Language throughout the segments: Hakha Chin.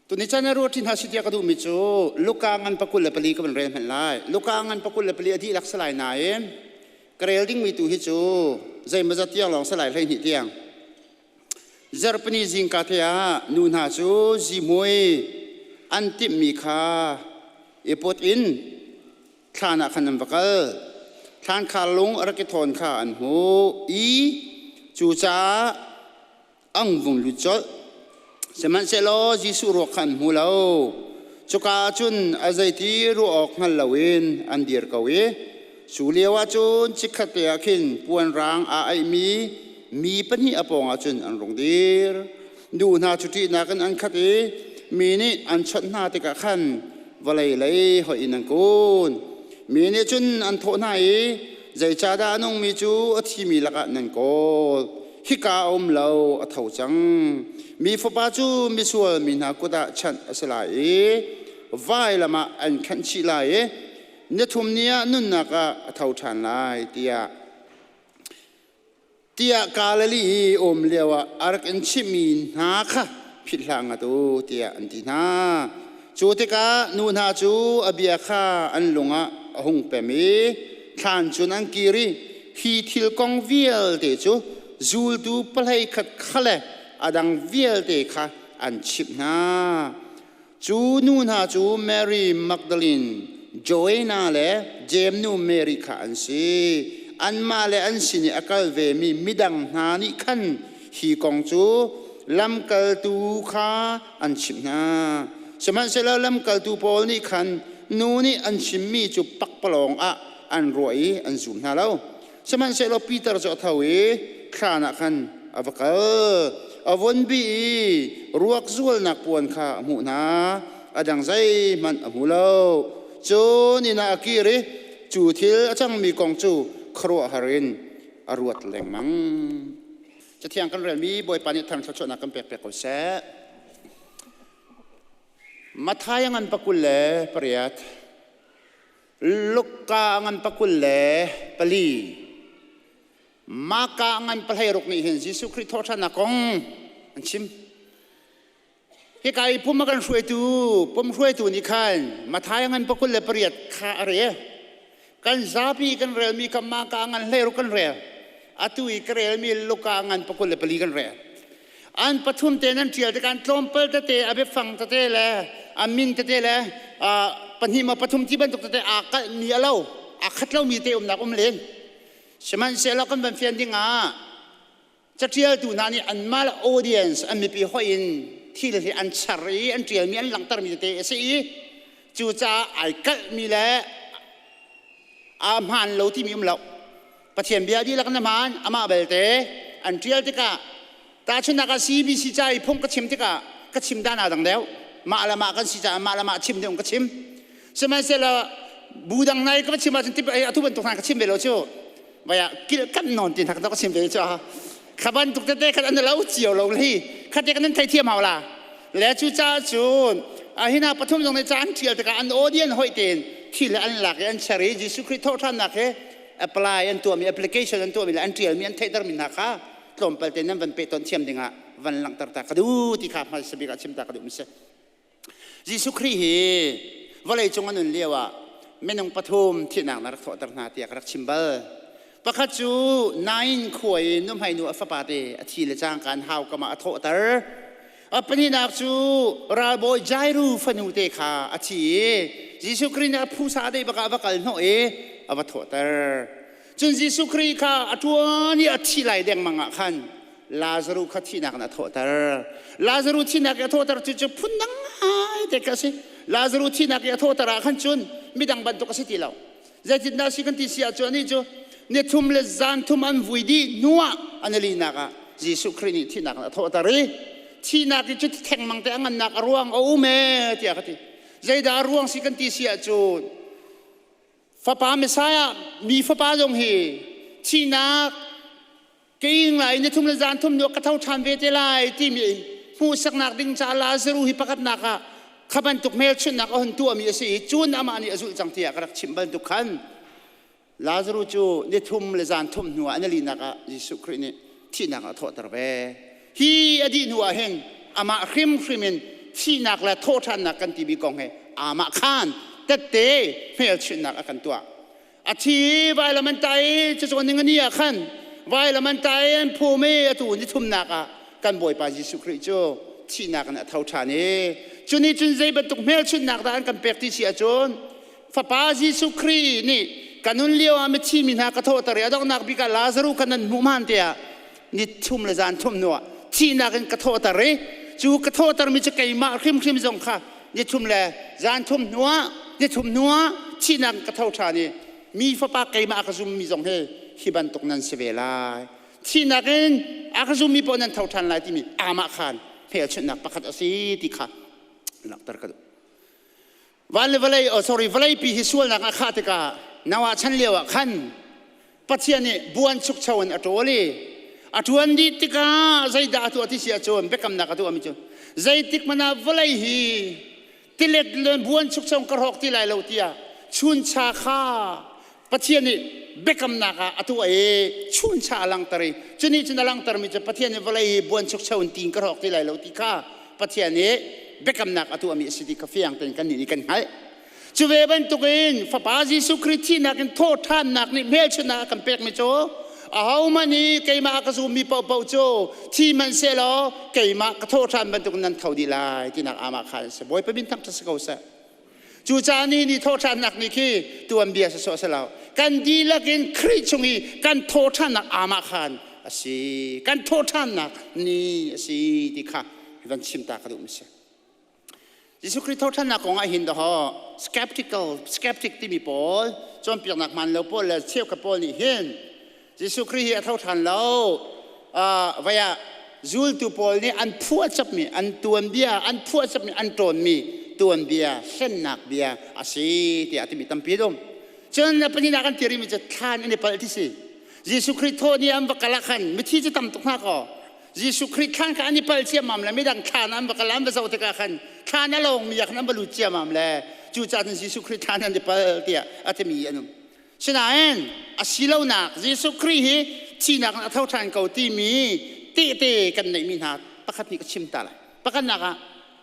Tuni chan a ruat hna si tiah ka duhmi cu Luka ngan pakul le pali ka van rel hmanh lai. Luka ngan pakul le pali a dihlak salai nain ka rel dingmi tu hi cu zeimawzat tiang lawng salai 12 tiang. Zarhpini zingka te ah nu hna cu zihmui an timhmi kha i put in thlan ah khan an va kal. Thlankhar lung a rak i thawn kha an hmuh i cucaah ang vung lut colh. Sihmanhsehlaw Jesuh ruak kha an hmu lo. Cuka ah cun a zeiti ruah awk hngal loin an dir ko i cu lioah cun chikkhat te ah khin puan raang aa aihmi mi pahnih a pawngah cun an rung dir. Nu hna cu ṭihnak in an khat i mi nih an chawnh hna tikah khan vawlei lei hoih in an kun. Mi nih cun an thawh hna i, Zeicahdah a nungmi cu a thimi lakah nan kawl? Hika a um lo, a tho cang. Mi Fapa cu misual mi hna kut ah chanh a si lai i vailam ah an khenh chih lai i nithum ni ah nunnak ah a tho ṭhan lai, tiah tiah Galilee i um lioah a rak in chimhmi hna kha philh hlah ngat u tiah an ti hna. Cu tikah nu hna cu a bia kha an lung ah a hung pem i thlan cun an kir i hi thil kong vialte cu zultu pahlei khat kha le a dang vialte kha an chimh hna. Cu nu hna cu Mary Magdalene, Joanna le Jeim nu Mary kha an si. Anmah le an sin i a kal vemi midang hna nih khan hi kong cu lamkaltu kha an chimh hna. Sihmanhsehlaw lamkaltu pawl nih khan nu nih an chimmi cu pakpalawng ah an ruah i an zum hna lo. Sihmanhsehlaw Peter cu a tho i thlan ah khan a va kal. A vun bih i ruak zualnak puan kha a hmuh hna. A dang zeihmanh a hmu lo. Cun inn ah a kir i cu thil a cangmi kong cu khuaruahhar in a ruat lengmang. Cathiang kan relmi Bawipa nih thang thluachuahnak kan pek piak ko seh. Matthai a ngan pakul le pariat, Luka a ngan pakul le pali, Maka a ngan pahleiruk nih hin Jesuh Khrih thawhṭhannak kong an chim. Hika i pum a kan hruaitu, pum hruaitu nih khan Matthai a ngan pakul le pariat kha a rel. Kan zapi kan relmi kha Maka a ngan hleiruk kan rel. Atu i ka relmi Luka a ngan pakul le pali kan rel. An pathum te nan ṭial tikah an tlawmpal tete, a biafang tete le a min tete le pahnih maw pathum ti bantuk tete aa kalhmi a lo, aa khat lomi te umnak um len. Sihmanhsehlaw kan van fian ding ah Caṭialtu hna nih anmah le audience an mipi hoih in thil hi an char i an ṭialmi an langhtermi tete a si i cucaah ai kalhmi le aa hmaan lo timi um lo. Pathian bia dihlak na hmaan, amah belte an ṭial tikah tahchunhnak ah CBC ca i phung ka chim tikah ka chim dan aa dang deuh. Mah le mah kan si caah mah le mah chim ding ka chim. Sihmanhsehlaw bu dang nai ka va chim ahcun tip atu bantuk hna ka chim ve lo cu. Vaya kil kan non ti hna ka chim ve chu kha bantuk tete khan an lo cio lo hi khate kan thei thiam hau la le cu ca cun a hina pathum zong nih ca an ṭial tikah an audience hoi tein thil an lak i an share i Jesuh Khrih thawhṭhannak he apply an tuahmi application an tuahmi le an ṭialmi an theihtermi hna kha tlawmpal te nan van pehton thiam dingah van langhter ta ka duh ti kha hmasa bik ah chim ta ka duh mi si. Jesuh Khrih hi vawlei cung a nun lio ah minung pathum thihnak na rak thawhter hna tiah ka rak chim bal. Pakhat cu Nain khua i nuhmei nu a fapa te a thi le cangka in hau kam ah a thawhter. A pahnihnak cu ralbawi Jairu fanu te kha a thi i Jesuh Khrih nih a phusa dei bak ah a va kal hnawh i a va thawhter. Cun Jesuh Khrih kha a ṭuan i a thi lai dengmang ah khan Lazaruh kha thihnak in a thawhter. Lazaruh thihnak i a thawhter cu cu phundang ngai te kha a si. Lazaruh thihnak i a thawhter ah khan cun midang bantuk a si ti lo. Zeitindah a si kan ti si ahcun anih cu ni thum le zan thum an vui dih hnuah an i linak ah Jesuh Khrih nih thihnak in a thawhter i thihnak i cu thengmang te a ngannak a ruang a um ee tiah ka ti. Zeidah a ruang si kan ti si ahcun Fapa Messiah mi fapa zong hi thihnak keing lai ni thum le zan thum nu ka tho ṭhan ve te lai timi hmuhsaknak ding caah Lazaruh hi pakhatnak ah kha bantuk hmelchunhnak a hun tuahmi a si i cun amah nih a zulh cang tiah ka rak chimh bantuk khan Lazaruh cu ni thum le zan thum hnuah an linak ah Jesuh Khrih nih thihnak ah a thawhter ve. Hi a dih hnu ah hin amah hrimhrim in Thihnak le thawhṭhannak kan timi kong he aamah khaan tette hmelchunhnak a kan tuah. A thi i vailam an tah i cucu ning ni ah khan vailam an tah i an phum i atu ni thumnak ah kan Bawipa Jesuh Khrih cu thihnak in a tho ṭhan i cu nih cun zei bantuk hmelchunhnak dah an kan pek ti si ahcun Fapa Jesuh Khrih nih ka nun lio ah mithi mi hna ka thawhter i a donghnak bik ah Lazaruh kha nan hmuh hman tiah ni thum le zan thum hnuah thihnak in ka thawhter i cu ka thawhtermi cu keimah hrimhrim zong kha ni thum le zan thum hnuah ni thum hnuah thihnak in ka tho ṭhan i mi fapa keimah a ka zummi zong hi hi bantuk nan si ve lai. Thihnak in a ka zummi paoh nan tho ṭhan lai timi amah khan hmelchunhnak pakhat a si ti kha langhter ka duh. Van le vawlei, oh sorry, vawleipi hi sualnak a khah tikah Noah chan lio ah khan Pathian nih buan chukcho in a ṭawl i a ṭuan dih tikah zeidah a tuah ti si ahcun biakamnak a tuahmi cu zeitik hmanh ah vawlei hi tilet le buan chukcho ka hrawk ti lai lo tiah chuncha kha Pathian nih biakamnak ah a tuah i chuncha a langhter i cu nih cun a langhtermi cu Pathian nih vawlei hi buanchukcho in tiin ka hrawk ti lai lo ti kha Pathian nih biakamnak a tuahmi a si ti kha fiang tein kannih nih kan hngalh. Cu ve bantukin Fapa Jesuh Khrih thihnak in thawhṭhannak nih hmelchunhnak a kan pekmi cu ahohmanh hi keimah a ka zummi paohpaoh cu thi hmanhsehlaw keimah ka thawhṭhan bantukin nan tho dih lai tinak amah kha an si. Bawipa min thangṭhat si ko seh. Cucaah ni ni thawhṭhannak nih khi tuanbia sawsawh a si lo. Kan dihlak in Khrih chung i kan thawhṭhannak aamah khan a si. Kan thawhṭhannak ni a si ti kha van chim ta ka duhmi si. Jesuh Khrih thawhṭhannak kong ah hin dawh skeptical skeptic timi pawl cawnpiaknak hmaan lo pawl le cheukhat pawl nih hin Jesuh Khrih hi a tho ṭhan lo. Vai ah zultu pawl nih an phuah chapmi, an tuanbia, an phuah chapmi, an ṭawnmi tuanbia, hlennak bia a si tiah a timi tampi an um. Cun a pahnihnak an ti rihmi cu thlan an i palh ti si. Jesuh Khrih thawh ni an va kal ah khan mithi cu tam tuk hna kaw Jesuh Khrih thlan kha an i palh ciammam le midang thlan an va kal an va zoh tikah khan thlan a lawngmi ah khan an va lut ciammam le cucaah cun Jesuh Khrih thlan an i palh tiah a timi an um. Sinain a si lonak Jesuh Khrih hi thihnak in a tho ṭhan ko timi tehte kan neihmi hna pakhat nih ka chim ta lai. Pakhatnak ah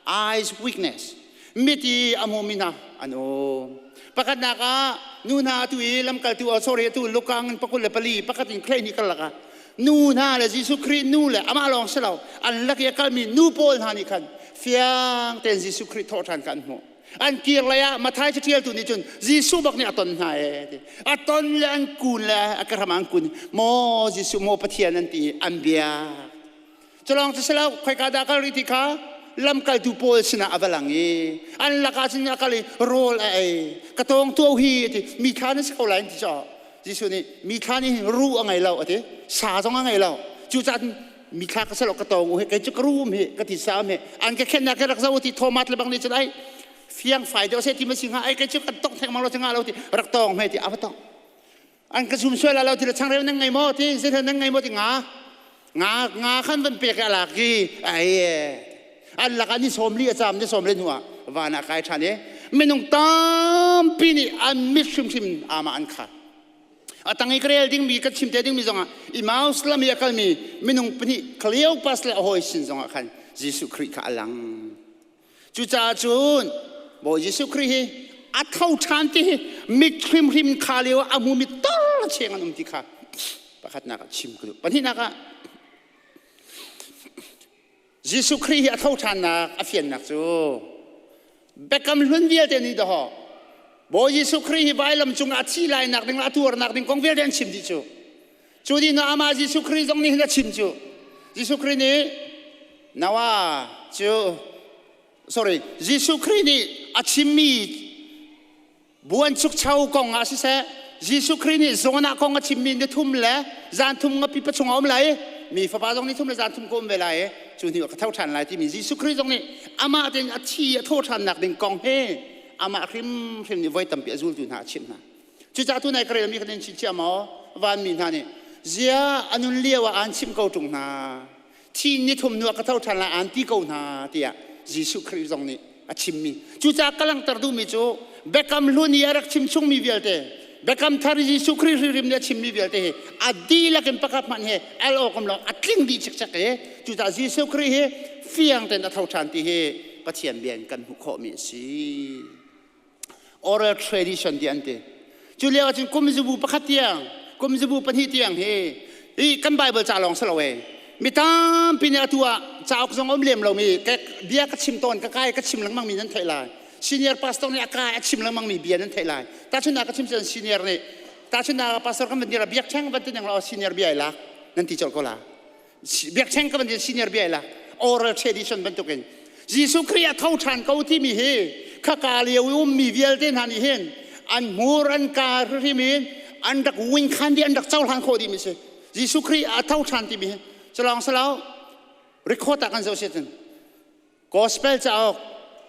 eyes weakness mit i a hmumi hna an um. Pakhatnak ah nu hna atu i lamkaltu oh sorry atu Lukang in pakul le pali pakhat in khlei hnih karlak ah nu hna le Jesuh Khrih nu le amah lawng si lo an lak i a kalmi nu pawl hna nih khan fiang tein Jesuh Khrih thawhṭhan kha an hmuh. An kir lei ah Mathai caṭialtu nih cun Jesuh bak nih a ton hna ee ti. A ton le an kun le a ka hram ah an kun. Maw Jesuh maw Pathian an ti i an biak. Culawng cu si lo khoika dah kal rih ti kha lamkaltu pawl sinah a va lang i an lakah cun a kal i rawl a ei. Ka tawng tuau hi a ti. Mi thla na si ko lai an ti caw. Jesuh nih mi thla nih hin ruh a ngei lo a ti. Sa zong a ngei lo. Cucaah mithla ka salo ka tawng u he kei cu ka rum hi ka ti sam he an ka khennak ke rak zo ti thomat le bang nih cun ai fiang fai deuh se ti ma si hnga ai kei cu kan tong theng mang lo ti nga lo ti rak tawng me ti ava tong an ka zum sual lo ti le changreu nan ngei maw ti zeithel nan ngei maw ti nga nga nga khan van pek alak ki ai an lak ni som li a cham ni som le hnu ah van ah kai than e minung tampi nih an mit hrimhrim ama an khat A tang i ka rel dingmi ka chim te dingmi zongah Emmaus lam i a kalmi minung pahnih Cleopas le a hawi sin zongah khan Jesuh Khrih kha a lang. Cucaah cun Bawi Jesuh Khrih hi a tho ṭhan ti hi mit hrimhrim kha lio ah a hmumi tor cheng an um ti kha pakhatnak ah chim ka duh. Pahnihnak ah Jesuh Khrih hi a tho ṭhannak a fiannak cu Biakam hlun vialte nih dawh Bawi Jesuh Khrih hi vailam cungah a thi lainak ding le a tuarnak ding kong vialte an chim dih cu. Cu dih hnu amah Jesuh Khrih zong nih hin a chim cu. Jesuh Khrih nih Noah cu sorry Jesuh Khrih nih a chimmi Buanchukcho kong ah siseh, Jesuh Khrih nih Jonah kong a chimmi ni thum le zan thum ngapi pachung a um lai mi fapa zong ni thum le zan thum ka um ve lai i cu hnu ah ka tho ṭhan lai timi Jesuh Khrih zong nih amah tein a thi a thawh ṭhannak ding kong he amah hrimhrim nih voi tampi a zultu hna a chimh hna. Cucaah tunai ka relmi kan in chimh maw vanmi hna nih zia a nun lio ah aan chimh ko ṭung hna thi ni thum hnu ah ka tho ṭhan lai aan ti ko hna tiah Jesuh Khrih zong nih a chimmi. Cucaah ka langhter duhmi cu Biakam Hlun i a rak chim chungmi vialte Biakam Thar i Jesuh Khrih hrimhrim nih a chimmi vialte hi a dihlak in pakhat hmanh he al awk um lo a tling dih cikcek i cucaah Jesuh Khrih hi fiang tein a tho ṭhan ti hi Pathian bia in kan hmuh khawhmi a si. Oral tradition ti an ti. Cu lio ahcun kum zabu pakhat tiang, kum zabu pahnih tiang hi i kan Bible ca lawng si lo e. Mi tampi nih atu ah cauk zong a um lem lomi bia ka chim tawn ka kai ka chim lengmang mi nan theih lai. Senior pastor nih a kai a chim lengmang mi bia nan theih lai. Tahchunhnak ka chim cun senior nih tahchunhnak pastor kan van dir biakṭheng van ti ning law senior bia i lak nan ti colh ko la. Biakṭheng ka van ti senior bia i lak. Oral tradition bantukin Jesuh Khrih a tho ṭhan ko timi hi khaka lio i ummi vialte hna nih hin an hmur an ka hrim in an rak win khan dih an rak cohlan khawh dihmi si. Jesuh Khrih a tho ṭhan timi hi culawng silo record ah kan zoh si cun Gospel cauk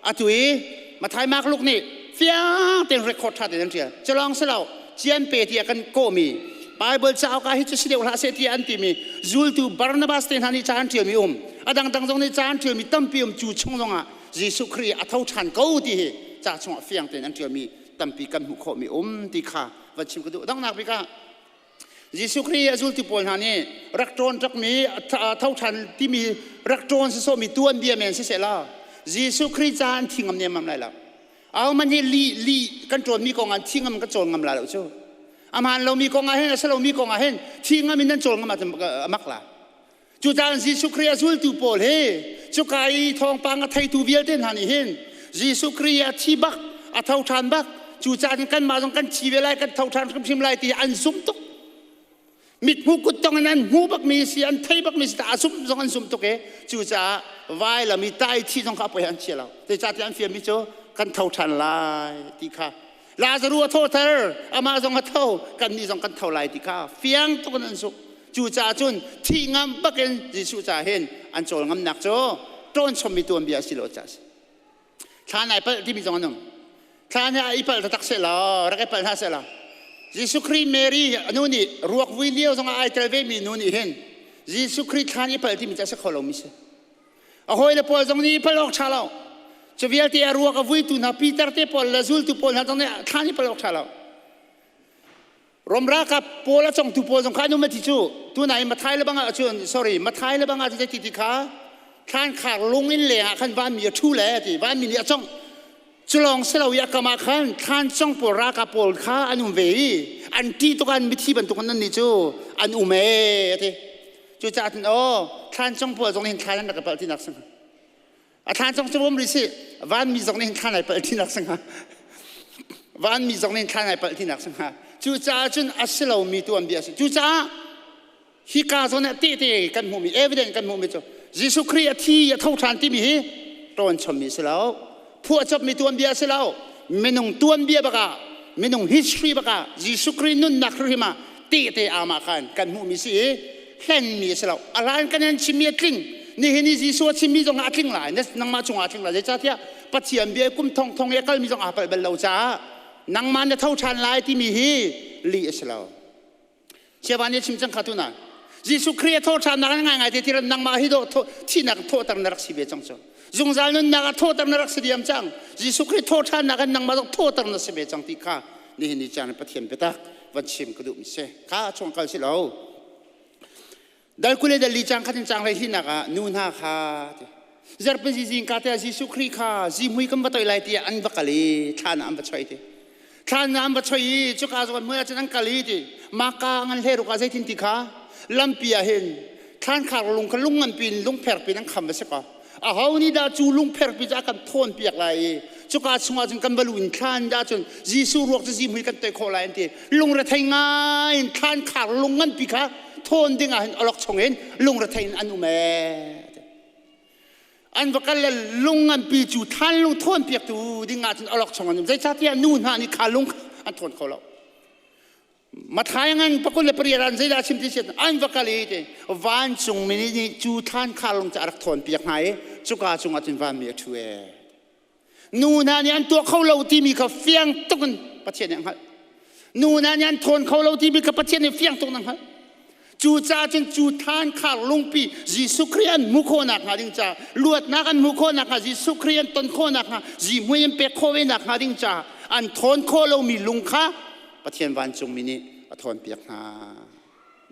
atu i Mathai Mark Luke nih fiang tein record ṭha tein an ṭial. Culawng silo cian pe tiah kan kawhmi Bible cauk ah hi cu si deuh hlah seh tiah an timi zultu Barnabas te hna nih ca an ṭialmi um. A dangdang zong nih ca an ṭialmi tampi um cu chung zongah Jesuh Khrih a tho ṭhan ko ti hi ca chungah fiang tein an ṭialmi tampi kan hmuh khawhmi um ti kha van chim ka duh. Donghnak bik ah Jesuh Khrih a zultu pawl hna nih rak ṭawn ṭakmi tho ṭhan timi rak ṭawn sawsawhmi tuanbia men siseh law Jesuh Khrih ca an thi ngam nemmam lai lo. Ahohmanh hi li li kan ṭawnmi kong ah thi ngam kan cawl ngam lai lo cu. A hmaan lomi kong ah hin a si lomi kong ah hin thi ngam in nan cawl ngam ahcun a mak la. Cucaah Jesuh Khrih a zultu pawl hi cuka i thawngpang a theitu vialte hna nih hin Jesuh Khrih a thi bak, a tho ṭhan bak, cucaah kanmah zong kan thi ve lai, kan tho ṭhan hrimhrim lai ti an zumh tuk. Mithmuh kuttong in an hmu bakmi si, an thei bakmi si, a zumh zong an zumh tuk i cucaah vailam i tai thi zong kha a poi an chia lo. Zeicahtiah an fialmi cu kan tho ṭhan lai ti kha Lazaruh a thawhter, amah zong a tho, kannih zong kan tho lai ti kha fiang tuk in an zumh. Cucaah cun thih ngam bakin Jesuh ca hin an cawl ngamnak cu ṭawn chommi tuanbia a si lo ca a si. Thla nai palh timi zong an um. Thla nih i palh taktak seh law, rak i palh hna seh law. Jesuh Khrih Mary a nu nih ruak vui lio zongah ai tel vemi nu nih hin Jesuh Khrih thla nih i palh timi cu a si kho lomi si. A hawile pawl zong nih i palh awk ṭha lo. Cu vialte a ruak a vuitu hna Peter te pawl le zultu pawl hna zong nih thla nih palh awk ṭha lo. Rom ralkap pawl a congtu pawl zong kha an um a ti cu tunai Mathai le bangah cun sorry Mathai le bangah cun zeiti ti kha thlankhar lung in leng ah khan vanmi a ṭhu le ti vanmi nih a congh culawng si lo i a kam ah khan thlan cong pawl ralkap pawl kha an um ve i an ṭih tuk an mithi bantuk in annih cu an um ee a ti cucaah cun aw thlan cong pawl zong nih hin thlan an rak i palh tinak si a thlan cong cu um rih si vanmi zong nih hin thlan ai palh tinak si hnga vanmi zong nih hin thlan ai palh tinak si hnga cucaah cun a si lomi tu an bia a si cucaah hika zawn ah tehte kan hmuhmi evidence kan hmuhmi cu Jesuh Khrih a thi a tho ṭhan timi hi ṭawn chommi si lo phuahcopmi tuanbia a si lo minung tuanbia bakah minung history bakah Jesuh Khrih nunnak hrimhrim ah tehte aamah khan kan hmuhmi si i hlenmi a si lo a hlan kan an chimmi a tling nihin i Jesuh a chimmi zong ah a tling lai nangmah cungah a tling lai zeicahtiah Pathian bia kum thong thong i a kalmi zong aa palh bal lo caah nangmah na tho ṭhan lai timi hi lih a si lo Siava nih a chim cang kha tu na. Jesuh Khrih a thawhṭhannak in ngaingai te tiran nangmah hi dawh thihnak thawhter na rak si ve cang cu. Zungzal nunnak ah thawhter na rak si diam cang. Jesuh Khrih thawhṭhannak in nangmah zong thawhter na si ve cang ti kha nihin ni caan Pathian biatak van chim ka duhmi si. Kha chung kal si lo. Dal 20 le dal li cang khat in cang hlei hlinak ah nu hna kha ti. Zarhpi zingka te ah Jesuh Khrih kha zihmui kan va toih lai tiah an va kal i thlan ah an va choi ti. Thlan ah an va choi i cuka zawn hmui ah cun an kal i ti. Maka ngan hle ruk ah zeitin ti kha lampi ah hin thlankhar lung kha lung nganpi in lungpher pin an kham a si ko. Aho nih dah cu lungpher pi cu a kan thawn piak lai i cuka chungah cun kan va lu in thlan dah cun Jesuh ruak cu zihmui kan toih khawh lai an ti. Lungrethei ngai in thlankhar lung nganpi kha thawn ding ah hin awlok chung in lungrethei in an um ee. An va kal le lung nganpi cu thlan lung thawn piaktu ding ah cun awlok chung an um. Zeicahtiah nu hna nih kha lung an thawn kho lo. Mathai ngan 28 an zeidah chim ti siat an va kal i ti vancung mi nih cu thlan khar lung cu a rak thawn piak hna i cuka cungah cun vanmi a ṭhu ee. Nu hna nih an tuah kho lo timi kha fiang tuk in Pathian nih a hngalh. Nu hna nih an thawn kho lo timi kha Pathian nih fiang tuk in a hngalh. Cucaah cun cu thlan khar lungpi Jesuh Khrih an hmuh khawhnak hnga ding ca luatnak an hmuh khawhnak hnga Jesuh Khrih an ton khawhnak hnga zihmui an pek khawh ve nak hnga ding ca an thawn khawh lomi lung kha Pathian vancungmi nih a thawnpiak hna.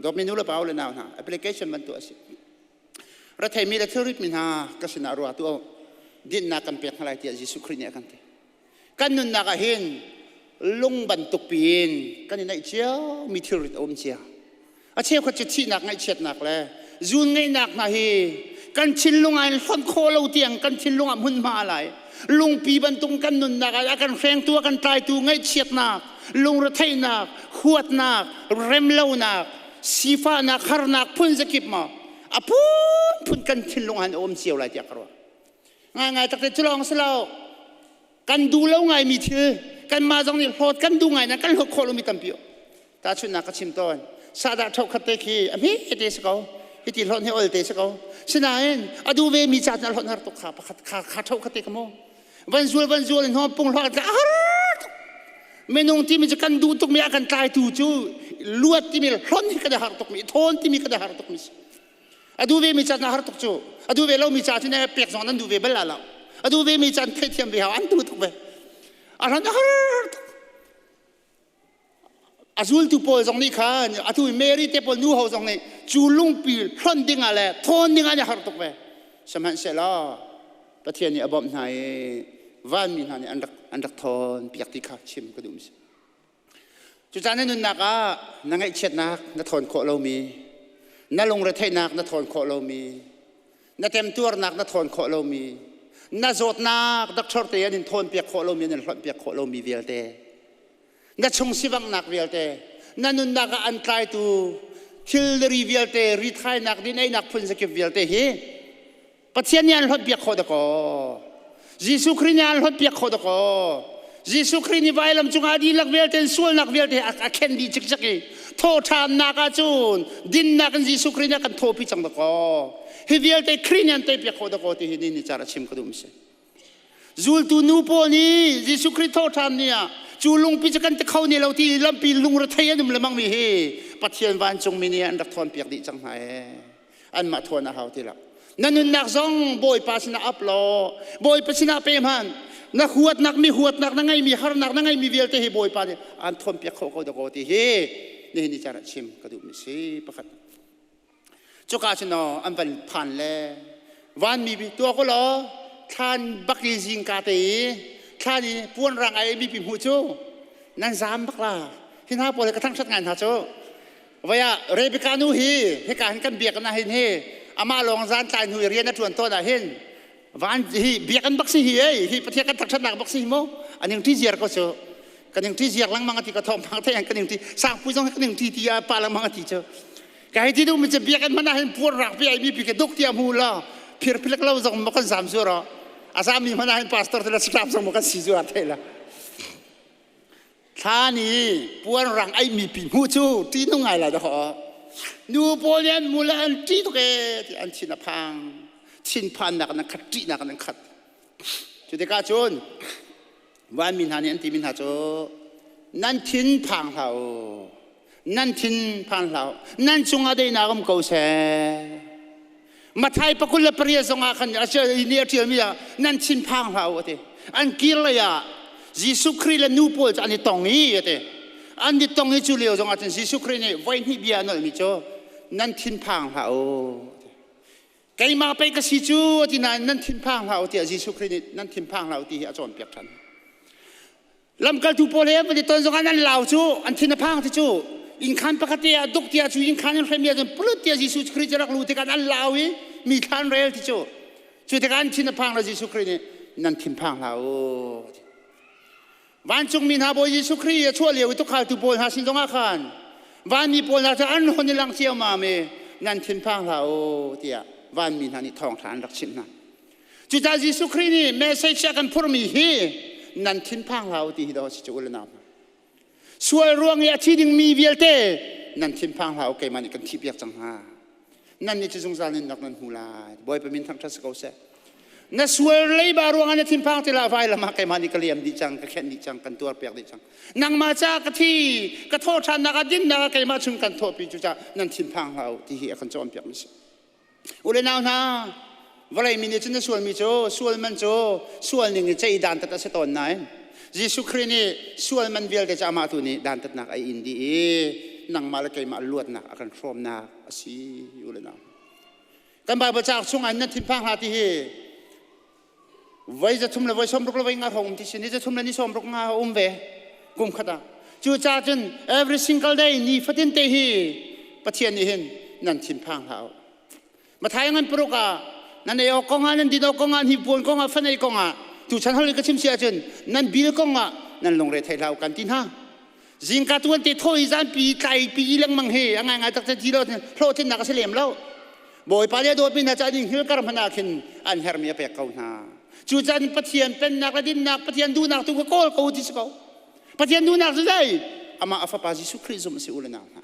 Dawtmi nu le pa le nau hna application bantuk a si. Retheimi le thilritmi hna ka sinah ruah tuah u. Dinnak kan pek hna lai tiah Jesuh Khrih nih a kan ti. Kan nunnak ah hin lung bantuk piin kan i naih cio mi thilrit a um cia. A cheukhat cu thihnak ngaihchiatnak le zuun ngaihnak hna hi kan thinlung ah in hlonh khawh lo tiang kan thinlung ah hmunhma a lai. Lungpi bantuk kan nunnak ah a kan hrengtu a kan tlaitu ngaihchiatnak, lungretheihnak, huatnak, remlonak, sifahnak, harnak phun zakip ma a phunphun kan thinlung ah an um cio lai tiah ka ruah. Ngaingai takte cu lawng si lo. Kan duh lo ngaimi thil kanmah zong nih hlawt kan duh ngai na kan hlawt khawh lomi tampi tahchunhnak ka chim tawn. Sahdah ṭhokhat te khi a hme te si ko. Hiti hlawt hi ol te si ko. Sinain a duh ve mi ca na hlawt har tuk kha pakhat kha kha ṭhokhat te ka mu. Van zual van zual in hom pung hlawt ka har tuk. Minung timi cu kan duh tuk mi a kan tlaitu cu luat timi hlon hi kan har tuk mi thawn timi kan har tuk mi si. A duh ve mi ca na har tuk cu. A duh ve lo mi ca cu ne pek zong nan duh ve bal la lo. A duh ve mi ca theithiam ve hau an duh tuk ve. A hlan har tuk. A zultu pawl zong nih khan atu Mary te pawl nu ho zong nih cu lungpi hlonh ding ah le thawn ding ah an har tuk ve. Sihmanhsehlaw Pathian nih a bawmh hna i vanmi hna nih an rak an rak thawn piak ti kha chim ka duh mi si. Cucaah na nunnak ah na ngaihchiatnak na thawn khawh lomi, na lungretheihnak na thawn khawh lomi, na temtuarnak na thawn khawh lomi, na zawtnak doctor te an in thawn piak khawh lomi, an in hlonh piak khawh lomi vialte, na chung sivanghnak vialte, na nunnak ah an tlaitu thilri vialte, rithainak, din einak phun zakip vialte hi Pathian nih an hlawt piak khawh dakaw. Jesuh Khrih nih an hlawt piak khawh dakaw. Jesuh Khrih nih vailam cungah dihlak vialte in sualnak vialte a khen dih cikcek i thawhṭhannak ah cun dinnak in Jesuh Khrih nih a kan thawhpi cang dakaw. Hi vialte Khrih nih an tei piak khawh dakaw ti hi ni ni car a chim ka duh mi si. Zultu nu pawl nih Jesuh Khrih thawhṭhan ni ah cu lungpi cu kan ti kho ni lo ti lampi lungrethei an um lengmang mi hi Pathian vancungmi nih an rak thawn piak dih cang hna ee. Anmah thawn a hau ti lo. Na nunnak zong Bawipa sinah ap law Bawipa sinah pe hmanh. Na huatnak mi huatnak na ngeimi harnak na ngeimi vialte hi Bawipa nih aan thawn piak kho ko dakaw ti hi nihin ni caan ah chim ka duhmi si pakhat. Cuka cun an van phan le vanmi bi tuah ko law thlan bak i zingka te i thlan i puan rang ai mi pi hmuh cu nan zam bak la hi hna pawl hi ka thangṭhat ngai hna cu Vai ah Rebecca nu hi hika hin kan biakinn ah hin hi amah lawng zan tlai hnu i rian a ṭuan tawn ah hin van hi biakinn bak si hi ei hi Pathian kan thangṭhatnak bak si hi mu aning ṭi ziar ko cu kaning ṭi ziar lengmang ati ka thawng phang thei kaning ṭi sangpui zong kaning ṭi ti a pa lengmang ati cu ka hei ti duh mi cu biakinn hmanh ah hin puan rak pi ai mi pi ka duk tia mu la phir philak lo zong ma kan zam zu ro a zam mi hmanh ah hin pastor te la staff zong ma kan si zu a thei la Thla nih puan rang ai mi pi hmuh cu ṭihnung ngai lai dawh. Nu pawl nih an mul an ṭih tuk ee ti an thin a phang. Thinphannak in an khat, ṭihnak in an khat. Cu tikah cun vanmi hna nih an timi hna cu nan thin phang hlah u. Nan thin phan hlah u. Nan cungah daihnak um ko seh. Mathai 28 zongah khan ni a ṭialmi ah nan thinphang hlah u a ti. An kir lei ah Jesuh Khrih le nu pawl cu an i tong i a ti. An i tong i cu lio zongah cun Jesuh Khrih nih voihnih bia a nolhmi cu nan thinphang hlah u. Keimah pei ka si cu a ti nain nan thinphang hlah u tiah Jesuh Khrih nih nan thinphang hlah u ti hi a cawnpiak ṭhan. Lamkaltu pawl he van i ton zongah an lau cu an thin a phang ti cu innkhan pakhat te ah duk tiah cu innkhan in hremi ahcun pulut tiah Jesuh Khrih cu rak lu tikah an lau i mi thlan rel ti cu cu tikah an thin a phang le Jesuh Khrih nih nan thin phang hlah u. Vancungmi hna Bawi Jesuh Khrih a chuah lio i tukhaltu pawl hna sin zongah khan vanmi pawl hna cu an hon i lang ciammam i nan thin phang hlah u tiah vanmi hna nih thawngṭha an rak chimh hna. Cucaah Jesuh Khrih nih message a kan phurmi hi nan thinphang hlah u ti hi daw si cu u le nau hna. Sual ruang i a thi dingmi vialte nan thinphang hlah u keimah nih kan thihpiak cang hna. Nan nih cu zungzal nunnak nan hmu lai. Bawipa min thangṭhat si ko seh. Na sual leiba ruangah na thinphang ti lah vailam ah keimah nih ka liam dih cang, ka khenh dih cang, kan tuar piak dih cang. Nangmah caah ka thi, ka thawhṭhannak ah dinnak ah keimah chung kan thawhpi cucaah nan thinphang hlah u ti hi a kan cawnpiak mi si. U le nau hna, vawlei mi nih cun na sualmi cu sual man cu sual ning i cei dantat a si tawn nain Jesuh Khrih nih sual man vialte cu amah tu nih dantatnak a in dih i nangmah le keimah luatnak a kan hrawmnak a si u le nau. Kan Bible cauk chungah nan thinphang hlah ti hi. Voi za thum le voi 60 le voi nga hrawng um ti si ni za thum le ni 60 nga um ve kum khat ah. Cu ca cun every single day ni fatin te hi Pathian nih hin nan thinphang hlah u. Mathai ngan paruk ah nan ei awk kong ah nan din awk kong ah hnipuan kong ah fanei kong ah tuchan hol ka chim si ahcun nan bil kong ah nan lungre thei hlah u kan ti hna. Zingka tuan te thaw i zanpi tlai pi lengmang hi a ngaingai tak ti lo hlawhtlinnak a si lem lo. Bawipa le dawtmi hna cu an hngil kar hmanh ah khin an herhmi a pek ko hna. Cucaah Pathian pennak le dinnak, Pathian duhnak tu kha kawl ko ti si ko. Pathian duhnak cu zei? Amah a fapa Jesuh Khrih zumh a si u le nau hna.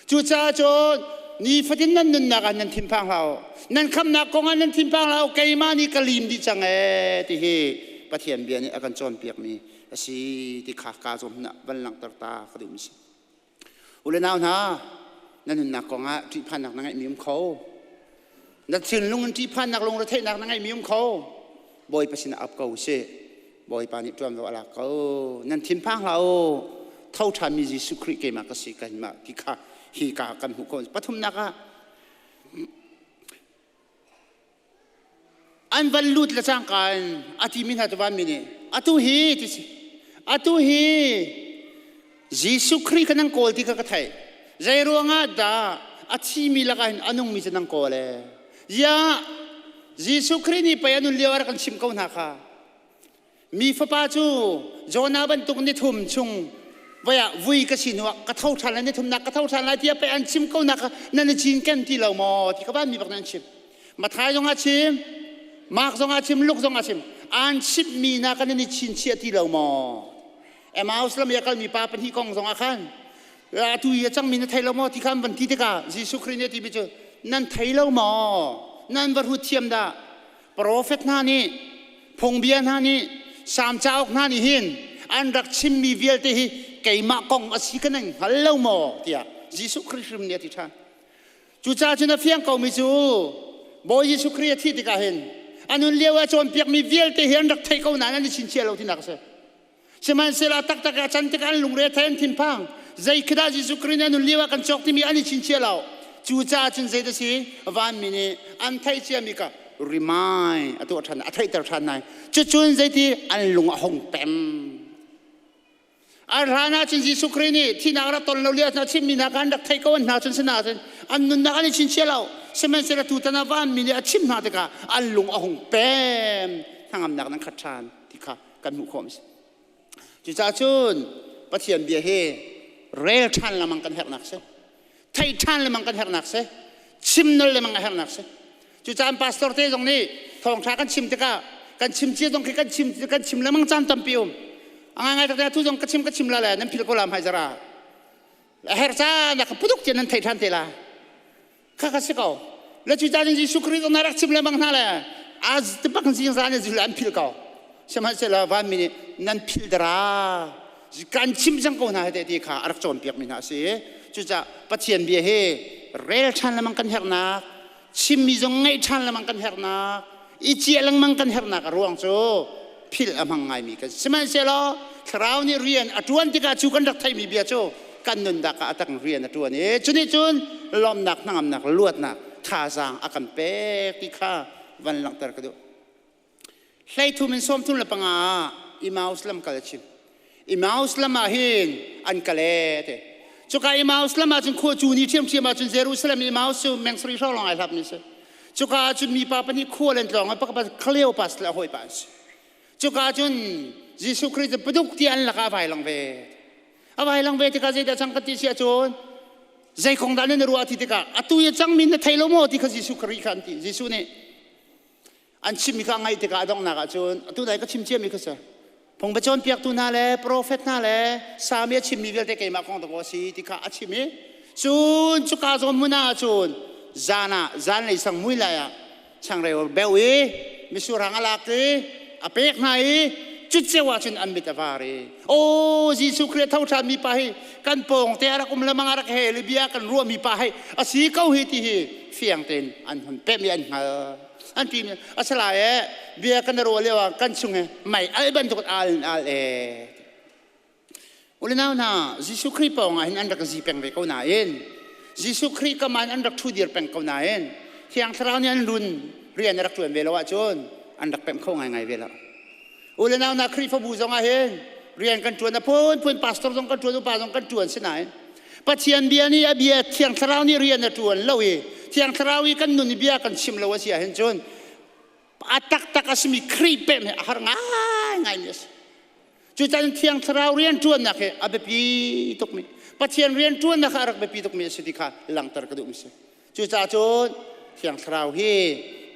Cucaah cun nifatin nan nunnak ah nan thinphang hlah u. Nan khamnak kong ah nan thinphang hlah u. Keimah nih ka lim dih cang ee ti hi Pathian bia nih a kan cawnpiakmi a si ti kha ka zawn hmun ah van langhter ta ka duhmi si. U le nau hna, na nunnak kong ah ṭihphannak na ngeihmi um kho. Na thinlung in ṭihphannak lungretheihnak na ngeihmi um kho. Bawipa sinah ap ko usih. Bawipa nih ṭuanvo a lak ko. Nan thinphang hlah u. Tho ṭhanmi Jesuh Khrih keimah ka si kanmah ti kha hi ka kan hmuh ko. Pathumnak ah an van lut le cangka in a timi hna cu vanmi nih atu hi ti si atu hi Jesuh Khrih kha nan kawl ti kha ka theih zei ruangah dah a thimi lakah hin a nungmi cu nan kawl ee ziah Jesuh Khrih nih pei a nun lio ah rak kan chimh ko hna kha Mi fapa cu Jonah bantuk ni thum chung voi ah vui ka si hnuah ka tho ṭhan lai ni thumnak ka tho ṭhan lai tiah pei an chim ko nak nan i cinken ti lo maw ti ka vanmi bak nan chim. Mathai zong a chim, Mark zong a chim, Luke zong a chim. An chimhmi na kan i chinchiah ti lo maw? Emmaus lam i a kalmi pa pahnih kong zong ah khan atu i a cangmi na thei lo maw ti kha an van ti tikah Jesuh Khrih nih a timi cu nan thei lo maw? Nan va hrut thiam dah? Profet hna nih phungbia hna nih Salm cauk hna nih hin an rak chimmi vialte hi keimah kong a si ka nan hngal lo maw tiah Jesuh Khrih hrim nih a ti ṭhan. Cucaah cun a fiang komi cu Bawi Jesuh Khrih a thih tikah hin a nun lio ah cawnpiakmi vialte hi an rak theih ko nain an i chinchiah lo tinak a si. Sihmanhsehlaw taktak a can tikah an lungre thei an thinphang. Zei khi dah Jesuh Khrih nih a nun lio ah kan cawk timi an i chinchiah lo. Cucaah cun zei dah si vanmi nih an theih ciami kha remind a tuah ṭhan a theihter ṭhan nai. Cucun zeiti an lung a hung pem. A hlan ah cun Jesuh Khrih nih thihnak rak ton lo lio ah chimmi hna kha an rak theih ko an hna cun sinain an nunnak an i chinchiah lo. Sihmanhsehlaw tutan ah vanmi nih a chimh hna tikah an lung a hung pem. Hnangamnak nan khat ṭhan ti kha kan hmuh khawh a si. Cucaah cun Pathian bia hi rel ṭhan lengmang kan herhnak si. Theih ṭhan lengmang kan herhnak si. Chim nol lengmang a herhnak si. Cucaah pastor te zong nih thawngṭha kan chim tikah kan chim cia zong khi kan chim kan chim lengmang caan tampi um. A ngai ngai tak tu zong ka chim ka chim la le nan phil ko la hmai zara. A her caan ah ka puduk tian nan thei ṭhan te la. Kha kha si ko. Le cu caan Jesuh Khrih zong na rak chim lengmang hna le az te bak zing zan zul an phil ko. Sihmanhsehlaw vanmi nih nan phil dara kan chim cang ko hna he ti kha a rak cawnpiak mi hna a si. Cucaah Pathian bia hi rel ṭhan lengmang kan herhnak, chimmi zong ngaih ṭhan lengmang kan herhnak, i ciah lengmang kan herhnak a ruang cu philh a hmang ngaimi kan si. Sihmanhsehlaw Thlarau nih rian a ṭuan tikah cu kan rak theihmi bia cu kan nunnak ah a tak rian a ṭuan i cunih cun lawmhnak hnangamnak luatnak thazaang a kan pek ti kha van langhter ka duh. 33 in 35 ah Emmaus lam kal a chim. Emmaus lam ah hin an kal ee te. Cuka Emmaus lam ah cun khua cu ni ṭhiamṭhiam ah cun Jerusalem Emmaus cu meng sarih hrawng lawng ai hlap mi si. Cuka ah cun mipa pahnih khual an tlawng i pakhat Cleopas le a hawipa an si. Cuka ah cun Jesuh Khrih cu paduk ti an lakah a vai lang ve. A vai lang ve tikah zeidah cang kan ti si ahcun zei kong dah nan ruah ti tikah atu i a cangmi na thei lo maw ti kha Jesuh Khrih kha an ti. Jesuh nih an chimmi kha ngaih tikah a donghnak ah cun atu dai ka chim ciami kha si phung va cawnpiaktu hna le profet hna le sami a chimmi vialte keimah kong dakaw a si ti kha a chim i cun cuka zawn hmun ah cun zan ah zanlei sang mui lai ah changreu beuh i misurhang a lak i a pek hna i cuceu ah cun an mit a var i aw Jesuh Khrih a tho ṭhan mi pa hi kan pawng te a rak um lemang a rak hel i bia kan ruah mi pa hi a si ko hi ti hi fiang tein an hun pemh i an hngal an ti mi a si lai e bia kan ruah lio ah kan chung he mei al bantuk al in al e Ulenau hna Jesuh Khrih pawng ah hin an rak zi peng ve ko nain Jesuh Khrih kam ah an rak ṭhu dir peng ko nain Thiang Thlarau nih an run rian a rak ṭuan ve lo ahcun. An rak pemh kho ngaingai ve lo. U le nau na Khrihfabu zong ah hin rian kan ṭuan a phunphun pastor zong kan ṭuan upa zong kan ṭuan si nain Pathian bia nih a bia Thiang Thlarau nih rian a ṭuan lo i Thiang Thlarau i kan nun i bia kan chim lo a si ahhin cun a taktak a simi Khrih pemh hi a har ngaingaimi a si. Cucan Thiang Thlarau rianṭuannak hi a biapi tukmi Pathian rianṭuannak kha a rak biapi tukmi a si ti kha langhter ka duhmi a si. Cucaah cun Thiang Thlarau hi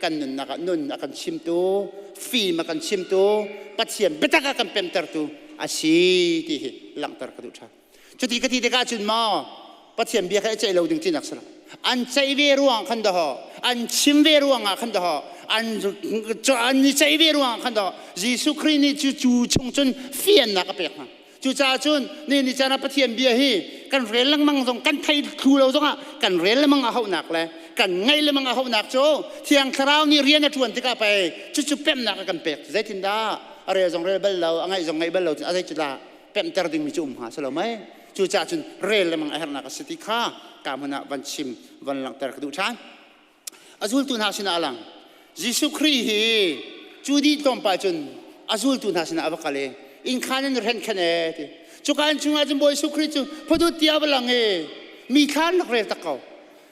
kan nunnak ah nun a kan chimtu, fim a kan chimtu, Pathian biatak a kan pemtertu a si ti hi langhter ka duh ṭhan. Cuti ka ti tikah cun maw Pathian bia kha i ceih lo ding tinak si lo. An ceih ve ruang khan dahawh, an chim ve ruangah khan dahawh, an an i ceih ve ruangah khan dahawh, Jesuh Khrih nih cu cu chung cun fiannak a pek hna. Cucaah cun ni ni caan ah Pathian bia hi kan rel lengmang zong kan thei thlu lo zongah kan rel lengmang a hauhnak le kan ngaih lengmang a hauhnak cu Thiang Thlarau nih rian a ṭuan tikah pei cucu pemhnak a kan pek. Zeitindah a rel zong rel bal lo, a ngaih zong ngaih bal lo, a zeitindah pemhter dingmi cu um hnga si lo mei? Cucaah cun rel lengmang a herhnak a si ti kha ka hmun ah van chim van langhter ka duh ṭhan. A zultu hna sinah a lang. Jesuh Khrih hi cu dih tlawmpal cun a zultu hna sinah a va kal i inn khan an hren khan e ti. Cuka inn chungah cun Bawi Jesuh Khrih cu phudut ti a va lang i mi thla an rak rel tak ko.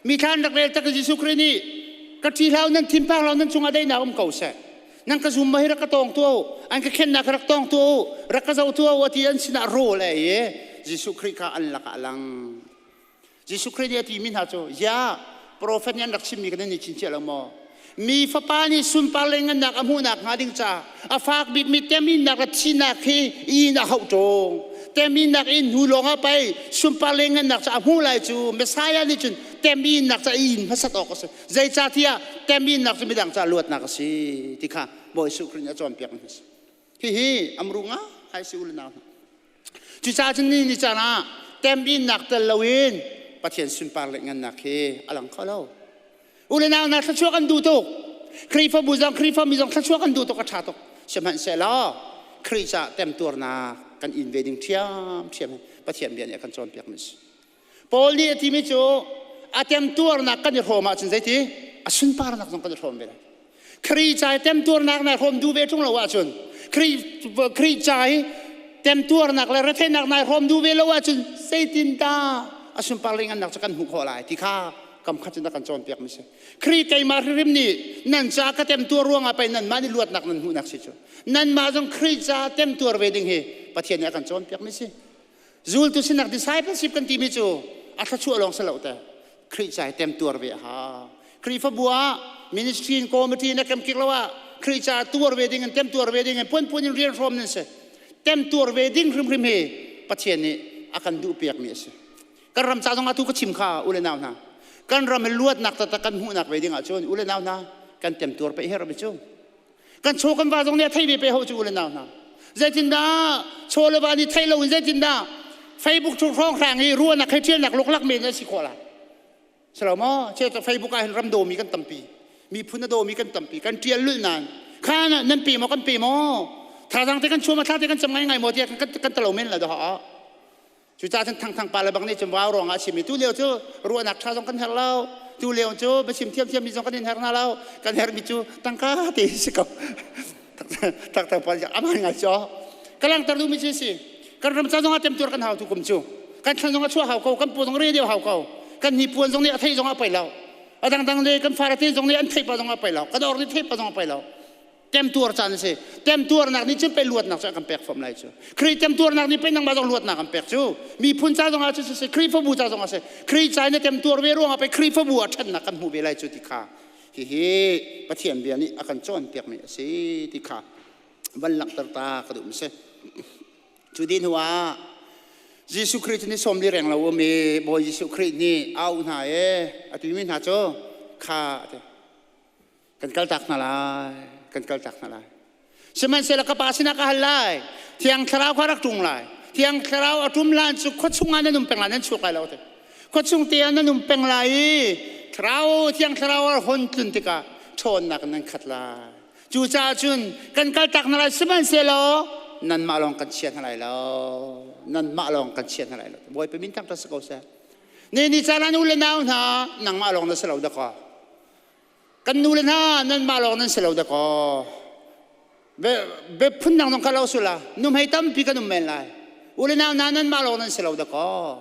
Mi thla an rak rel tak i Jesuh Khrih nih ka ṭi hlah u nan thinphang hlah u nan cungah daihnak um ko seh. Nan ka zum ma hi rak ka tawng tuah u an ka khennak rak tawng tuah u rak ka zoh tuah u ti an sinah rawl a ei i Jesuh Khrih kha an lakah a lang. Jesuh Khrih nih a timi hna cu ya profet nih an rak chimmi kan i chinchiah lo maw? Mi fapa nih sunpar le ngannak a hmuhnak hnga ding caah a fak bikmi teminnak le thihnak hi in a hauh ṭung. Teminnak in hnu lawng ah pei sunpar le ngannak cu a hmuh lai cu Messiah nih cun teminnak ca in hmasat awk a si. Zeicahtiah teminnak cu midang ca luatnak a si ti kha Bawi Jesuh Khrih nih a cawnpiak mi a si. Hihi amru nga ai si u le nau hna. Cucaah cun ni ni caan ah teminnak tel loin Pathian sunpar le ngannak hi a lang kho lo. U le nau hna thluachuah kan duh tuk. Khrihfabu zong Khrihfami zong thluachuah kan duh tuk a ṭha tuk. Sihmanhsehlaw Khrih caah temtuarnak kan in ve ding ṭhiamṭhiam hi Pathian bia nih a kan cawnpiak mi a si. Paul nih a timi cu a temtuarnak kan i hrawm ahcun zeiti a sunparnak zong kan i hrawm ve lai. Khrih ca i temtuarnak nai hrawm duh ve ṭung lo ahcun Khrih ca i temtuarnak le retheihnak nai hrawm duh ve lo ahcun zeitindah a sunpar le ngannak cu kan hmuh khawh lai ti kha kam khat cun a kan cawnpiak mi si. Khrih keimah hrimhrim nih nan ca ka temtuar ruangah pei nanmah nih luatnak nan hmuhnak si cu. Nanmah zong Khrih ca temtuar ve ding hi Pathian nih a kan cawnpiak mi si. Zultu sinak discipleship kan timi cu a thluachuah lawng si lo te. Khrih ca hi temtuar ve a hau. Khrihfabu ah ministry in committee in a kemkik lo ah Khrih ca tuar ve ding in temtuar ve ding in puanpuan in rian hrawm nan si. Temtuar ve ding hrimhrim hi Pathian nih a kan duhpiak mi a si. Kan ram ca zong atu ka chim kha u le nau hna. Kan ram i luatnak taktak kan hmuhnak ve ding ahcun u le nau hna kan temtuar pe her mi cu. Kan chaw kan va zong nih a thei ve pe ho cu u le nau hna. Zeitindah chaw le va nih thei lo in zeitindah Facebook chung hrawng hrang i ruahnak he ṭialnak luklak men an si khawh lai. Silo maw? Che Facebook ah hin ram dawmi kan tampi. Miphun a dawmi kan tampi. Kan ṭial lulh nain kha nan pe maw kan pe maw? Thazaang te kan chuah ma thla te kan cam ngai ngai maw tiah kan kan talo men la dah. Cucaah cun thangthang pa le bang nih cun vau ruangah a chim i tu lio cu ruahnak ṭha zong kan herh lo. Tu lio cu biachim thiamthiam mi zong kan in herh hna lo. Kan herhmi cu tangka ti si ko. Thangthang pa aman ngai cu. Ka langhter duhmi cu si. Kan ram ca zong ah temtuar kan hau tu kum cu. Kan thlan zong a chuah hau ko, kan pu zong radio hau ko. Kan hnipuan zong nih a theih zong a pei lo. A dangdang le kan farate zong nih an theih pa zong a pei lo. Kan or nih theih pa zong a pei lo. Temtuar caan a si. Temtuarnak nih cun pei luatnak cu a kan pek fom lai cu. Khrih temtuarnak nih pei nangmah zong luatnak an pek cu. Miphun ca zong ah cu si, Khrihfabu ca zong ah si. Khrih ca in na temtuar ve ruangah pei Khrihfabu ah ṭhatnak kan hmuh ve lai cu ti kha hihi Pathian bia nih a kan cawnpiakmi a si ti kha van langhter ta ka duh mi si. Cu dih hnu ah Jesuh Khrih cu ni 40 reng lo um i Bawi Jesuh Khrih nih a auh hna i a timi hna cu kha a ti. Kan kaltak hna lai, kan kaltak hna lai. Sihmanhsehlaw ka pa sinah ka hal lai. Thiang Thlarau kha rak ṭung lai. Thiang Thlarau a ṭum lan cu khua chungah nan um peng lai, nan chuak lai lo te. Khua chung te ah nan um peng lai i Thlarau, Thiang Thlarau a hon tlun tikah ṭhawnnak in nan khat lai. Cucaah cun kan kaltak hna lai sihmanhsehlaw nanmah lawng kan chia hna lai lo. Nanmah lawng kan chia hna lai lo. Bawipa min thangṭhat si ko seh. Ni ni caan ah nu le nau hna nangmah lawng na si lo dakaw. Kan nu le hna nanmah lawng nan si lo dakaw. Be phundang zong kha lo sula nuhmei tampi kan um men lai. Ule nau na nan mah lawng nan si lo dakaw.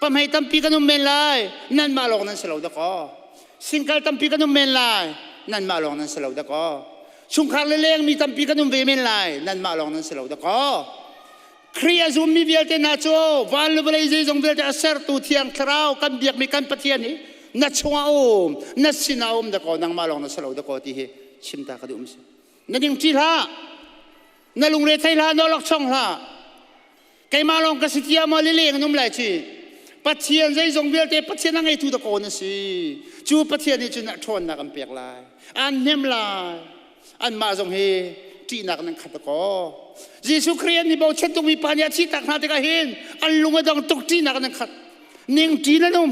Pamhei tampi kan um men lai, nan mah lawng nan si lo dakaw. Singkal tampi kan um men lai, nan mah lawng nan si lo dakaw. Chungkhar le lengmi tampi kan um ve men lai, nan mah lawng nan si lo dakaw. Khrih a zummi vialte hna cu van le vawlei zeizong vialte a sertu Thiang Thlarau kan biakmi kan Pathian hi na chungah um, na sinah um dakaw, nangmah lawng na si lo dakaw ti hi chim ta ka duh si. Na ding ṭi hlah, na lungre thei hlah, na lawkchong hlah. Keimah lawng ka si tiah maw lileng an um lai ci. Pathian zeizong vialte Pathian a ngeitu dakaw na si. Cu Pathian nih cun a ṭhawnnak an pek lai. An hnem lai. Anmah zong hi ṭihnak nan khat dakaw. Jesuh Khrih an i bochan tukmi pa nih a thih tak hna tikah hin an lung a dong tuk ṭihnak nan khat. Ning ṭi nan um.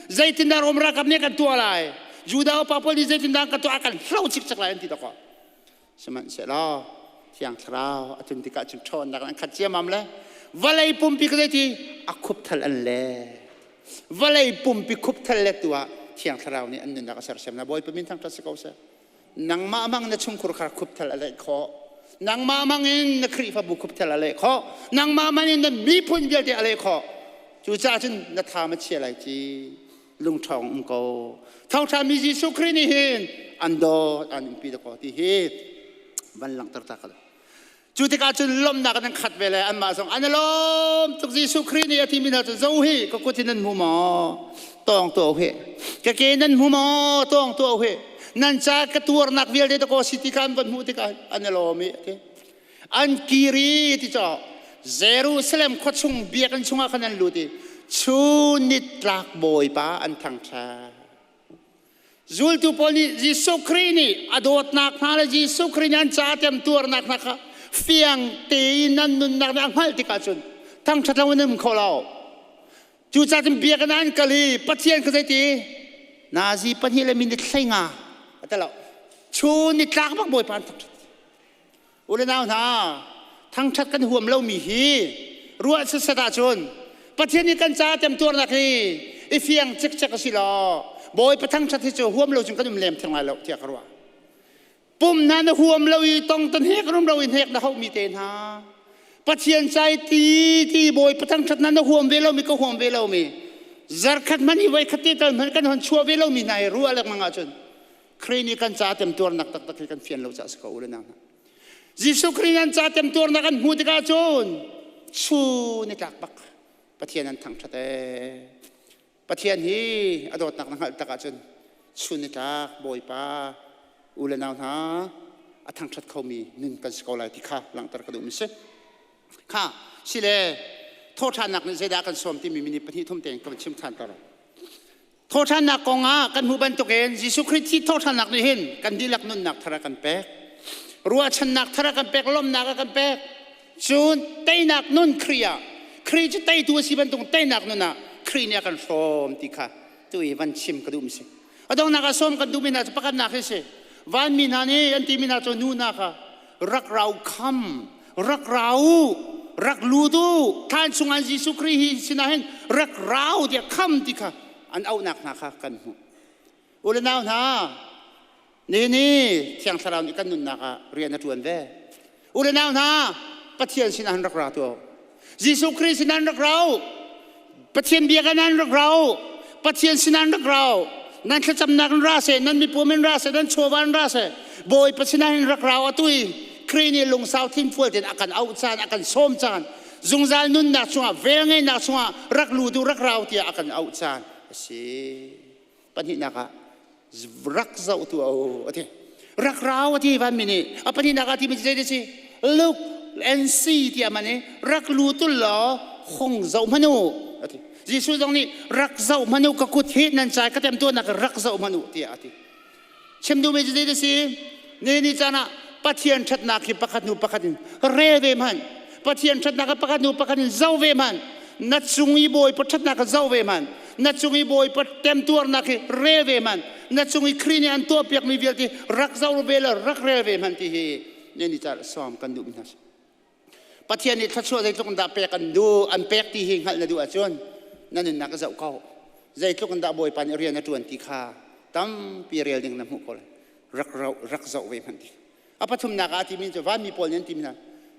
Zeitindah Rom ralkap nih kan tuah lai? Judah upa pawl nih zeitindah kan tuah? A kan hlo cikcek lai an ti dakaw. Sihmanhsehlaw Thiang Thlarau a tlun tikah cun ṭhawnnak an khat ciammam le vawlei pumpi ka zeiti a khupthal an le vawlei pumpi khupthal le tu ah Thiang Thlarau nih an nunnak a sersiam na Bawipa min thangṭhat si ko seh. Nangmah mang na chungkhur kha khupthal a leh khawh. Nangmah mang in na Khrihfabu khupthal a leh khawh. Nangmah man in na miphun vialte a leh khawh. Cucaah cun na tha ma chia lai ci. Lungṭhawng um ko. Thawngṭha mi Jesuh Khrih nih hin an dawt an umpi dakaw ti hi van langhter ta ka lo. Cu tikah cun lawmhnak in an khat ve le anmah zong an i lawm tuk. Jesuh Khrih nih a timi hna cu zo hi ka kut hi nan hmu maw? Tawng tuah u hi. Ka ke nan hmu maw? Tawng tuah u hi. Nan ca ka tuarnak vialte dakaw si ti kha an van hmuh tikah an i lawm i a ti. An kir i ti caw Jerusalem khua chung biakinn chungah khan an lut i chun nitlak Bawipa an thangṭhat. Zultu pawl nih Jesuh Khrih nih a dawtnak hna le Jesuh Khrih nih an ca temtuarnak hna kha fiang tein an nunnak nih a hngalh tikah cun thangṭhat lo in an um kho lo. Cucaah cun biakinn ah an kal i Pathian kha zeiti nazi pahnih le minit 15 a ti lo. Chun nitlak bak Bawipa an thangṭhat. U le nau hna, thangṭhat kan huam lomi hi ruah setsat ahcun Pathian nih kan ca temtuarnak hi i fiang cikcek a si law Bawipa thangṭhat hi cu huam lo cun kan um lem theng lai lo tiah ka ruah. Pum hna na huam lo i tong tan hek rum lo i hnek na hauhmi te hna Pathian cai ti ti Bawipa thangṭhat na na huam ve lomi ka huam ve lomi zarkhat hmanh i voi khat te tal hmanh kan hon chuah ve lomi hna hi ruah lengmang ahcun Khrih nih kan ca temtuarnak taktak hi kan fian lo caah si ko u le nau hna. Jesuh Khrih nih an ca temtuarnak an hmuh tikah cun chu ni tlak bak Pathian an thangṭhat ee. Pathian hi a dawtnak na hngalh tak ahcun chun ni tlak Bawipa u le nau hna a thangṭhat khomi nun kan si ko lai ti kha langhter ka duhmi si. Kha sile thawhṭhannak nih zeidah kan sawm timi minute pahnih thum tein ka van chim ṭhan ko. Thawhṭhannak kong ah kan hmuh bantukin Jesuh Khrih thi thawhṭhannak nih hin kan dihlak nunnak thar a kan pek. Ruahchannak thar a kan pek, lawmhnak a kan pek. Cun teinak nun Khrih ah Khrih cu teitu a si bantuk teinak nun ah Khrih nih a kan hrawm ti kha tu i van chim ka duhmi si. A donghnak ah sawm kan duhmi hna cu pakhatnak hi si. Vanmi hna nih an timi hna cu nu hna kha rak rau kham, rak rau, rak lut u, thlan chungah Jesuh Khrih hi sinah hin rak rau tiah kham ti kha an auhnak hna kha kan hmuh. U le nau hna, ni ni Thiang Thlarau nih kan nunnak ah rian a ṭuan ve. U le nau hna, Pathian sinah hin rak ra tuah u. Jesuh Khrih sinah hin rak ra u. Pathian biakinn ah rak ra u. Pathian sinah rak ra u. Nan thlacamnak in ra seh, nan mipuam in ra seh, nan chawva in ra seh. Bawipa sinah hin rak ra u. Atu i Khrih nih lungsau thinfual tein a kan auh caan, a kan sawm caan, zungzal nunnak chungah, velngeihnak chungah rak lut u, rak ra u tiah a kan auh caan a si. Pahnihnak ah rak zoh tu a ti. Rak rau a ti vanmi nih. A pahnihnak ah timi zei si? Look and see tiah man i rak lu tul law hong zoh hmanh u a ti. Jesuh zong nih rak zoh hmanh u ka kut hi nan cai ka temtuarnak rak zoh hmanh u tiah a ti. Chim duhmi cu zei si? Ni ni caan ah Pathian ṭhatnak hi pakhat hnu pakhat in rel ve hmanh. Pathian ṭhatnak hi pakhat hnu pakhat in zoh ve hmanh. Na cung i Bawipa ṭhatnak kha zoh ve hmanh. Na cung i Bawipa temtuarnak hi rel ve hmanh. Na cung i Khrih nih an tuahpiakmi vialte rak zoh ve law rak rel ve hmanh ti hi ni ni caan sawm kan duhmi hna si. Pathian nih thluachuah zeitluk in dah pek an duh, an pek ti hi hngalh na duh ahcun na nunnak a zoh ko. Zeitluk in dah Bawipa nih rian a ṭuan ti kha tampi rel ding na hmuh ko lai. Rak, rak zoh ve hmanh ti. A pathumnak ah a timi cu vanmi pawl nih an timi hna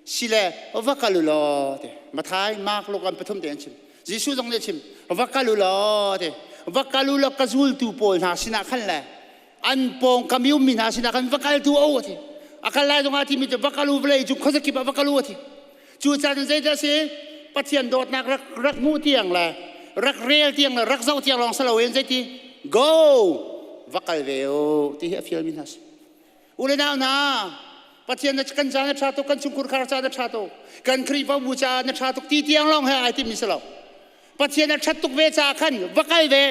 sile va kal u law ti. Mathai, Mark, Luke an pathum te an chim. Jesuh zong nih a chim va kal u law ti. Va kal u law ka zultu pawl hna sinah khan le an pawngkam i ummi hna sinah khan va kal tu o ti. A kal lai zongah a timi cu va kal u vawlei cung khuazakip ah va kal u a ti. Cu caan zeidah si? Pathian dawtnak rak rak hmuh tiang le rak rel tiang le rak zoh tiang lawng si loin zeiti go va kal ve u ti hi a fialmi hna si. U le nau hna, Pathian na kan ca na ṭha tuk, kan chungkhur khar ca na ṭha tuk, kan Khrihfabu ca na ṭha tuk ti tiang lawng he ai timmi si lo. Pathian a ṭhat tuk ve caah khan va kal ve,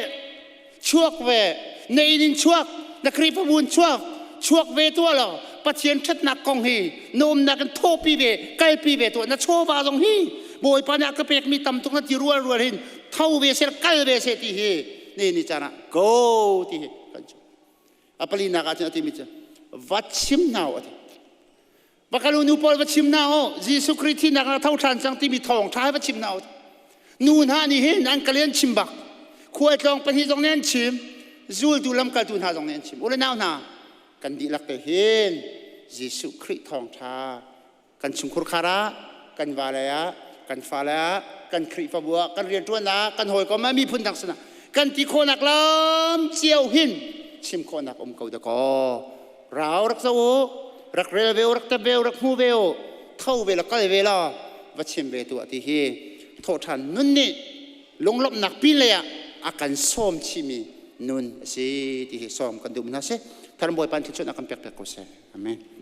chuak ve, na inn in chuak, na Khrihfabu in chuak, chuak ve tuah law Pathian ṭhatnak kong hi na umnak in thawhpi ve, kalpi ve tuah. Na chawva zong hi Bawipa nih a ka pekmi tam tuk na ti rual rual hin tho ve seh, kal ve seh ti hi ni ni caan ah go ti hi kan chim. A palinak ah cun a timi cu va chim hna u a ti. Va kal u nu pawl va chim hna u Jesuh Khrih thihnak ah tho ṭhan cang timi thawngṭha hi va chim hna u. Nu hna nih hin an kal i an chim bak. Khualtlawng pahnih zong nih an chim, zultu lamkaltu hna zong nih an chim. U le nau hna, kan dihlak te hin Jesuh Khrih thawngṭha kan chungkhur khar ah, kan vale ah, kan fale ah, kan Khrihfabu ah, kan rianṭuan ah, kan hawikom ah, miphun dang sinah kan ti khawhnak lam cio hin chim khawhnak um ko dakaw. Rau rak zo u, rak rel ve u, rak tap ve u, rak hmu ve u, tho ve la kal ve la, va chim ve tuah ti hi thawhṭhan nun nih lunglawmhnak pinlei ah a kan sawm chihmi nun a si ti hi sawm kan duh hna si. Thar Bawipa thluachuahnak kan pek piak ko seh. Amen.